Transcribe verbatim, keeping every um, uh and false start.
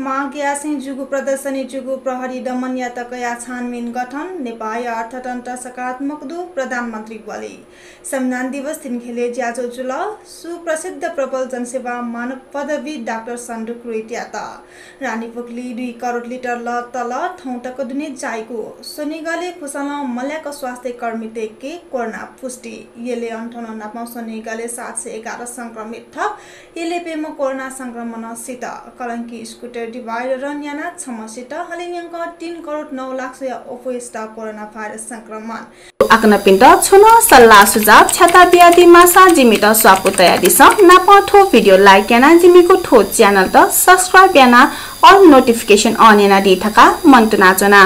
माग यासें जूगु प्रदर्शनी जूगु प्रहरी दमनयात कयाः छानबिन गठन, नेपाःया अर्थतन्त्र सकारात्मक दु, प्रधानमन्त्री ओली। संविधान दिवस तिनिखेलय् ज्याझ्वः जुल। सुप्रसिद्ध प्रबल जनसेवा मानद पदवी डाक्टर सन्दुक रोहितयात। रानीपोखली दुई करोड लिटर लः तल थौं तक दुने जाइगु। स्वनिगलय् खुसलं मल्याक स्वास्थ्य कर्मीतय्के कोरोना पुष्टि। यलय् अन्ठाउन्न नाप स्वनिगलय् सात सय एघार संक्रमित थप। यलय् प्यम्ह कोरोना संक्रमणं सित। कलंकी स्कुटर डिभाइडर रन यानाः छम्ह सित। हलिं न्यंकं तीन करोड नौ लाख स्वयाः अप्वय्सित कोरोना भाइरस संक्रमण। आकनपिन्त छुं नं सल्लाह सुझाव छ्याता बियादी माःसा जिमित स्वापू तयादिसँ। नापं थ्व भिडियो like यानाः जिमिगु थ्व च्यानलत subscribe यानाः all notification on यानादी धकाः मनंतुना च्वना।